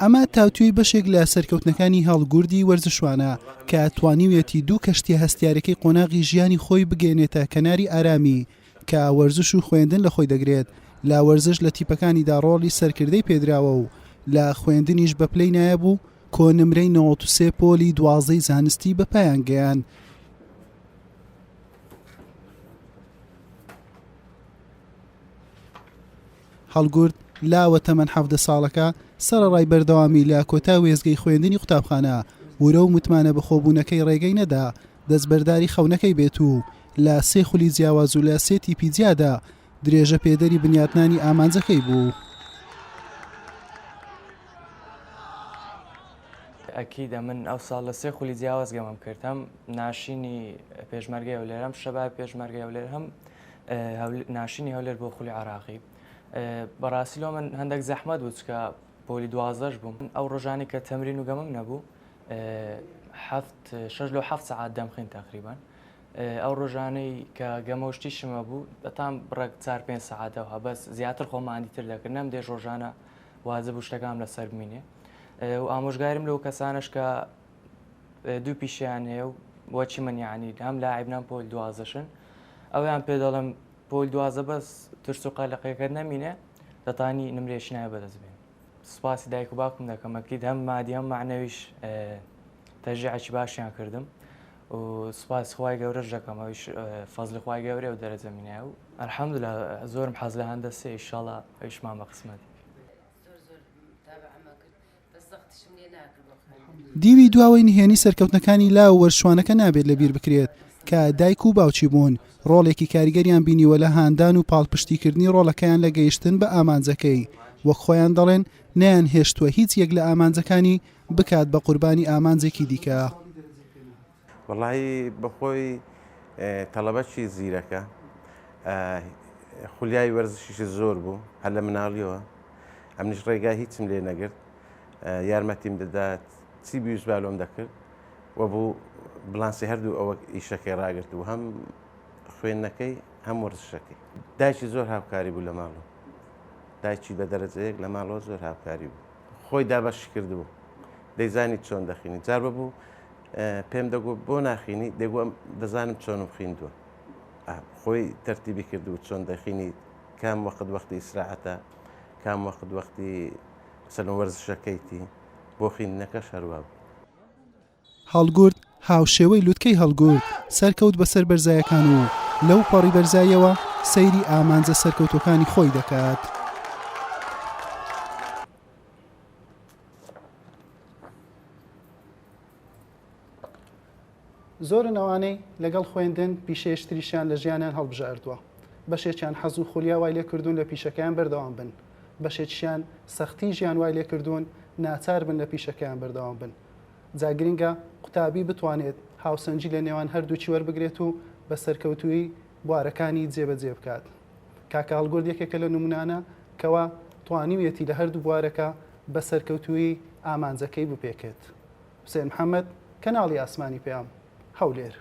ئەمە تاوتوێی بەشێک لە سەرکەوتنەکانی هەڵگوردی وەرزشوانە کە توانیویەتی دوو کەشتیە هەستیارەکەی قۆناغی ژیانی خۆی بگەیەنێتە کەناری ئارامی کە وەرزش و خوێندن لە خۆی دەگرێت، لە وەرزش لە تیپەکانیدا ڕۆڵی سەرکردەی پێدراوە و لە خوێندنیش بە پلەی نایاب و کۆنمرەی 93 پۆلی دوازدەی زانستی بە پایان گەیاند. هەڵگورد، لاوە تەمەن 17 ساڵەکە، سەرەڕای بەردەوامی لە کۆتا وێستگەی خوێندنی قوتابخانە، ورە و متمانە بەخۆبوونەکەی ڕێگەی نەدا دەستبەرداری خەونەکەی بێت و لە سێ خولی جیاواز و لە سێ تیپی جیادا درێژە پێدەری بنیاتنانی ئامانجەکەی بوو. ئەکیدە من ئەو ساڵ لە سێ خولی جیاواز گەمەم کرد هەم ناشینی پێشمەرگەی هەولێر هەم شەباب پێشمەرگەی هەولێر هەم ناشینی هەولێر بۆ خولی عراقی بەڕاستی لۆ من هەندێک زەحمەت بوو چکە پۆلی دوازدەش بووم ئەو ڕۆژانی کە تەمرین و گەمەم نەبوو هەفت شەش لۆ هەفت سەعات دەمخین تقریبان ئەو ڕۆژانەی کە گەمە و شتیشمە بوو دەتان بڕێک چار پێ سەعاتەوە بەس زیاتر خۆماندی تر دەکرد نەم دێژ ڕۆژانە واجب و شتەکان لەسەر بمینێ و ئامۆژگاریم لەو کەسانش کە دوو پیشیان هەیە و بۆچی من یعنی هەم لاعب نام پۆل دوازەشن ئەویان پێ دەڵم پۆل دوازە بەس ترس و قەلەقەکە نەمینێ دەتانی نمرێکی نایە بەدەست بێن سوپاسی دایک و باوکم دەکەم ئەکید هەم مادی هەم مەعنەویش تەشجیعێکی باشیان کردم و سوپاسی خوای گەورەش دەکەم ئەویش فەزلی خوای گەورەیە و دەرەجە مینایە و الحمدلله زۆرم حەز لە هەندەسەیە ئیشاڵا ئەویشمان بە قسمەت. دیوی دواوەی نهێنی سەرکەوتنەکانی لاو وەرزشوانەکە نابێت لەبیر بکرێت کە دایک و باوکی بوون ڕۆڵێکی کاریگەریان بینیوە لە هاندان و پاڵپشتیکردنی ڕۆڵەکەیان لە گەیشتن بە ئامانجەکەی، وەک خۆیان دەڵێن نەیانهێشتووە هیچ یەک لە ئامانجەکانی بکات بە قوربانی ئامانجێکی دیکە. وەڵایی بەخۆی تەڵەبەکی زیرەکە خولیای وەرزشیشی زۆر بوو هەر لە مناڵیەوە ئەمنیش ڕێگای هیچم لێ نەگرت یارمەتیم دەدات چی بیویست بالۆم دەکرد و بوو بلانسی هەردوو ئەوە ئیشەکەی ڕاگرت و هەم خوێندنەکەی هەم وەرزشەکەی دایکی زۆر هاوکاری بوو لە ماڵەوە دایکی بە دەرەجەیەک لە ماڵەوە زۆر هاوکاری بوو خۆی دابەشی کردبوو دەیزانی چۆن دەخینی جار بەبوو پێم دەگوت بۆ ناخینی دەگوم دەزانم چۆنم خیندووە خۆی تەرتیبی کردبوو چۆن دەخینی کام وەخت وەختی ئیسراعەتە کام وەخت وەختی مەسەلەن وەرزشەکەیتی بۆ خیندنەکەش هەروا بوو. هەڵگورد هاوشێوەی لوتکەی هەڵگورد سەرکەوت بەسەر بەرزایەکان و لەو پەڕی بەرزاییەوە سەیری ئامانجە سەرکەوتووەکانی خۆی دەکات. زۆرن ئەوانەی لەگەڵ خوێندن پیشەیەکی تریشیان لە ژیانیان هەڵبژاردووە. بەشێکیان حەز و خولیا وای لێکردوون لە پیشەکەیان بەردەوام بن. بەشێکیشیان سەختی ژیان وای لێکردوون ناچار بن لە پیشەکەیان بەردەوام بن. جا گرنگە قوتابی بتوانێت هاوسەنگی لە نێوان هەردووکی وەربگرێت و بە سەرکەوتوویی بوارەکانی جێبەجێ بکات. کاکە هەڵگورد یەکێکە لە نمونانە کەوا توانیویەتی لە هەردوو بوارەکە بە سەرکەوتوویی ئامانجەکەی بپێکێت. حوسێن محەمەد، کەناڵی ئاسمانی پەیام، هەولێر.